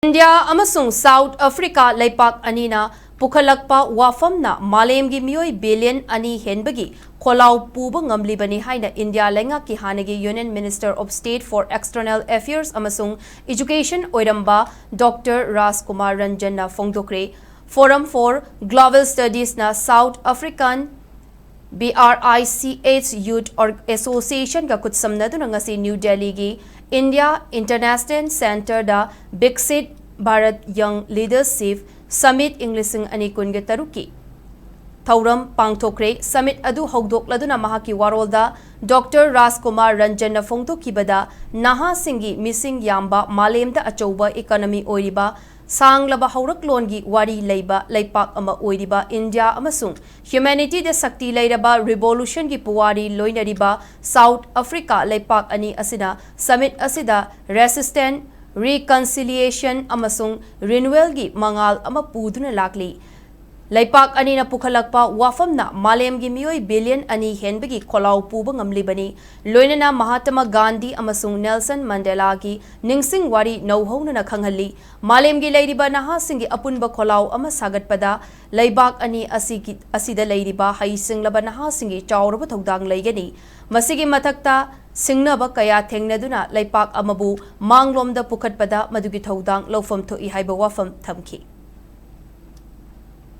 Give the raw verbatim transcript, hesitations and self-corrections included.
India ꯑꯃꯁꯨꯡ South Africa ꯂꯩꯄꯥꯛ ꯑꯅꯤꯅ ꯄꯨꯈꯠꯂꯛꯄ ꯋꯥꯐꯝꯅ ꯃꯥꯂꯦꯝꯒꯤ ꯃꯤꯑꯣꯏ ꯕꯤꯂꯤꯌꯟ ꯑꯅꯤ ꯍꯦꯟꯕꯒꯤ ꯈꯣꯜꯂꯥꯎ ꯄꯨꯕ ꯉꯝꯂꯤꯕꯅꯤ ꯍꯥꯏꯅ ꯏꯟꯗꯤꯌꯥ ꯂꯩꯉꯥꯛꯀꯤ ꯍꯥꯟꯅꯒꯤ Union Minister of State for External Affairs ꯑꯃꯁꯨꯡ Education ꯑꯣꯏꯔꯝꯕ ꯗꯣꯛꯇꯔ ꯔꯥꯖꯀꯨꯃꯥꯔ ꯔꯟꯖꯟꯅ ꯐꯣꯡꯗꯣꯛꯈ꯭ꯔꯦ꯫ Forum for Global Studiesꯅ South African B R I C H Youth Associationꯒ ꯈꯨꯠꯁꯝꯅꯗꯨꯅ ꯉꯁꯤ ꯅ꯭ꯌꯨ ꯗꯦꯜꯂꯤꯒꯤ India International Centreꯗ Viksit Bharat Young Leadership Summit ꯏꯪ ꯂꯤꯁꯤꯡ ꯑꯅꯤ ꯀꯨꯟꯒ ꯇꯔꯨꯛꯀꯤ ꯊꯧꯔꯝ ꯄꯥꯡꯊꯣꯛꯈ꯭ꯔꯦ꯫ Summit ꯑꯗꯨ ꯍꯧꯗꯣꯛꯂꯗꯨꯅ ꯃꯍꯥꯛꯀꯤ ꯋꯥꯔꯣꯜꯗ ꯗꯣꯛꯇꯔ ꯔꯥꯖꯀꯨꯃꯥꯔ ꯔꯟꯖꯟꯅ ꯐꯣꯡꯗꯣꯛꯈꯤꯕꯗ, ꯅꯍꯥꯁꯤꯡꯒꯤ ꯃꯤꯁꯤꯡ ꯌꯥꯝꯕ, ꯃꯥꯂꯦꯝꯗ ꯑꯆꯧꯕ economy ꯑꯣꯏꯔꯤꯕ, ꯁꯥꯡꯂꯕ ꯍꯧꯔꯛꯂꯣꯟꯒꯤ ꯋꯥꯔꯤ ꯂꯩꯕ ꯂꯩꯄꯥꯛ ꯑꯃ ꯑꯣꯏꯔꯤꯕ ꯏꯟꯗꯤꯌꯥ ꯑꯃꯁꯨꯡ humanityꯗ ꯁꯛꯇꯤ ꯂꯩꯔꯕ revolutionꯒꯤ ꯄꯨꯋꯥꯔꯤ ꯂꯣꯏꯅꯔꯤꯕ ꯁꯥꯎꯠ ꯑꯐ꯭ꯔꯤꯀꯥ ꯂꯩꯄꯥꯛ ꯑꯅꯤ ꯑꯁꯤꯅ summit ꯑꯁꯤꯗ resistance, reconciliation ꯑꯃꯁꯨꯡ renewalꯒꯤ ꯃꯉꯥꯜ ꯑꯃ ꯄꯨꯗꯨꯅ ꯂꯥꯛꯂꯤ꯫ ꯂꯩꯄꯥꯛ ꯑꯅꯤꯅ ꯄꯨꯈꯠꯂꯛꯄ ꯋꯥꯐꯝꯅ ꯃꯥꯂꯦꯝꯒꯤ ꯃꯤꯑꯣꯏ ꯕꯤꯂꯤꯌꯟ ꯑꯅꯤ ꯍꯦꯟꯕꯒꯤ ꯈꯣꯜꯂꯥꯎ ꯄꯨꯕ ꯉꯝꯂꯤꯕꯅꯤ꯫ ꯂꯣꯏꯅꯅ ꯃꯍꯥꯇꯃꯥ ꯒꯥꯟꯙꯤ ꯑꯃꯁꯨꯡ ꯅꯦꯜꯁꯟ ꯃꯟꯗꯦꯂꯥꯒꯤ ꯅꯤꯡꯁꯤꯡ ꯋꯥꯔꯤ ꯅꯧꯍꯧꯅꯅ ꯈꯪꯍꯜꯂꯤ꯫ ꯃꯥꯂꯦꯝꯒꯤ ꯂꯩꯔꯤꯕ ꯅꯍꯥꯁꯤꯡꯒꯤ ꯑꯄꯨꯟꯕ ꯈꯣꯜꯂꯥꯎ ꯑꯃ ꯁꯥꯒꯠꯄꯗ ꯂꯩꯕꯥꯛ ꯑꯅꯤ ꯑꯁꯤꯒꯤ, ꯑꯁꯤꯗ ꯂꯩꯔꯤꯕ ꯍꯩꯁꯤꯡꯂꯕ ꯅꯍꯥꯁꯤꯡꯒꯤ ꯆꯥꯎꯔꯕ ꯊꯧꯗꯥꯡ ꯂꯩꯒꯅꯤ꯫ ꯃꯁꯤꯒꯤ ꯃꯊꯛꯇ, ꯁꯤꯡꯅꯕ ꯀꯌꯥ ꯊꯦꯡꯅꯗꯨꯅ ꯂꯩꯄꯥꯛ ꯑꯃꯕꯨ ꯃꯥꯡꯂꯣꯝꯗ ꯄꯨꯈꯠꯄꯗ ꯃꯗꯨꯒꯤ ꯊꯧꯗꯥꯡ ꯂꯧꯐꯝ ꯊꯣꯛꯏ ꯍꯥꯏꯕ ꯋꯥꯐꯝ ꯊꯝꯈꯤ꯫